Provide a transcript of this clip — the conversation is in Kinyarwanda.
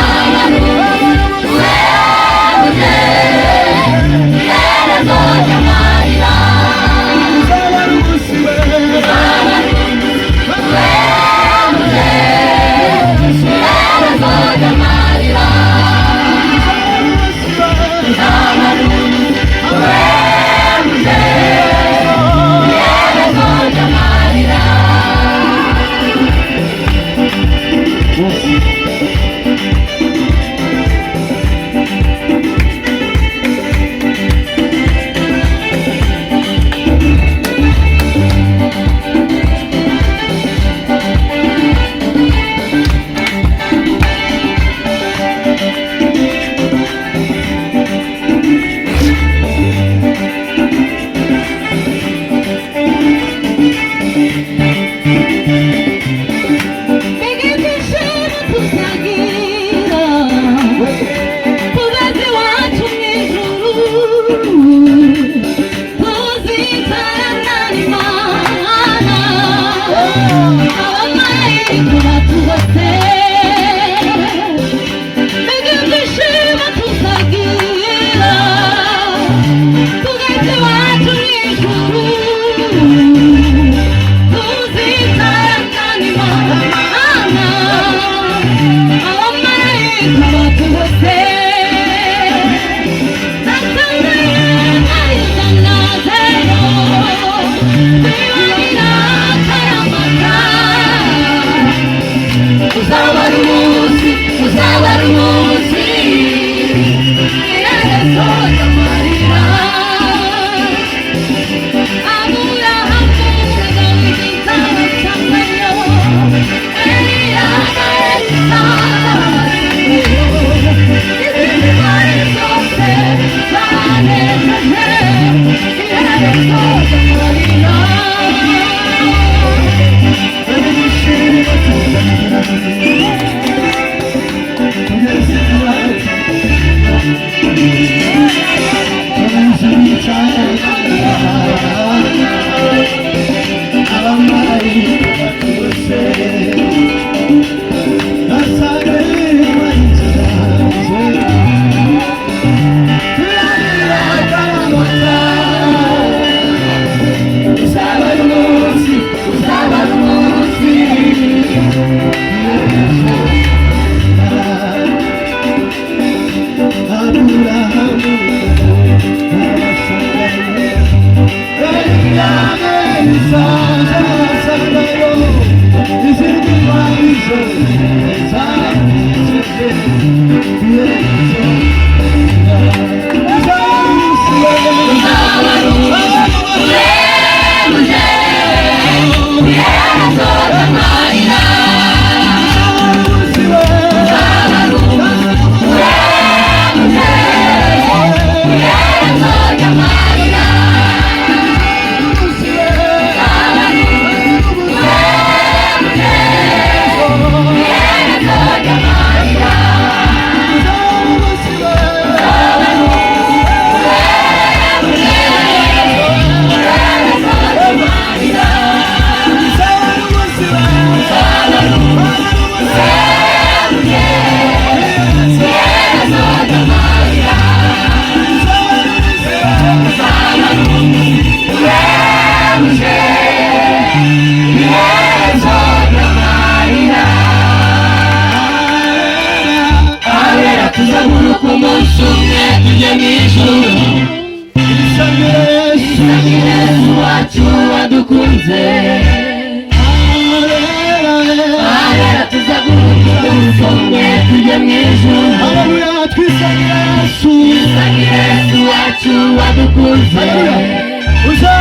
Uzaba uhebuje iherezo ry'amarira. Uzaba ari umunsi we. Uzaba uhebuje iherezo ry'amarira. Uzaba ari umunsi we. Uzaba uhebuje iherezo ry'amarira. Mbega ibyishimo tuzagira tugeze iwacu mu ijuru, tuzicarana n'Imana, abamarayika batugose. Mbega ibyishimo tuzagira tugeze iwacu mu ijuru, tuzicarana n'Imana, abamarayika batugose. Uzaba ari umunsi, uzaba ari umunsi, iherezo ry'amarira. Aburahamu na Dawidi nzabasangayo, Eliya na Elisa nzabasangayo, izindi ntwari zose zanejeje, iherezo ry'amarira. Uzaba ari umunsi, uzaba ari umunsi. Uzaba ari umunsi uhebuje iherezo ry'amarira. Uzaba ari umunsi uhebuje iherezo ry'amarira. Uzaba ari umunsi uhebuje iherezo ry'amarira. Uzaba ari umunsi uhebuje iherezo ry'amarira. Uzaba ari umunsi uhebuje iherezo ry'amarira. Uzaba ari umunsi uhebuje iherezo ry'amarira. Abera tuzaguruka umunsi umwe tujye mu ijuru, twisangire Yesu wacu wadukunze. Abera tuzaguruka umunsi umwe tujye mu ijuru, Twisangire Yesu. Twisangire Yesu wacu wadukunze. Uzaba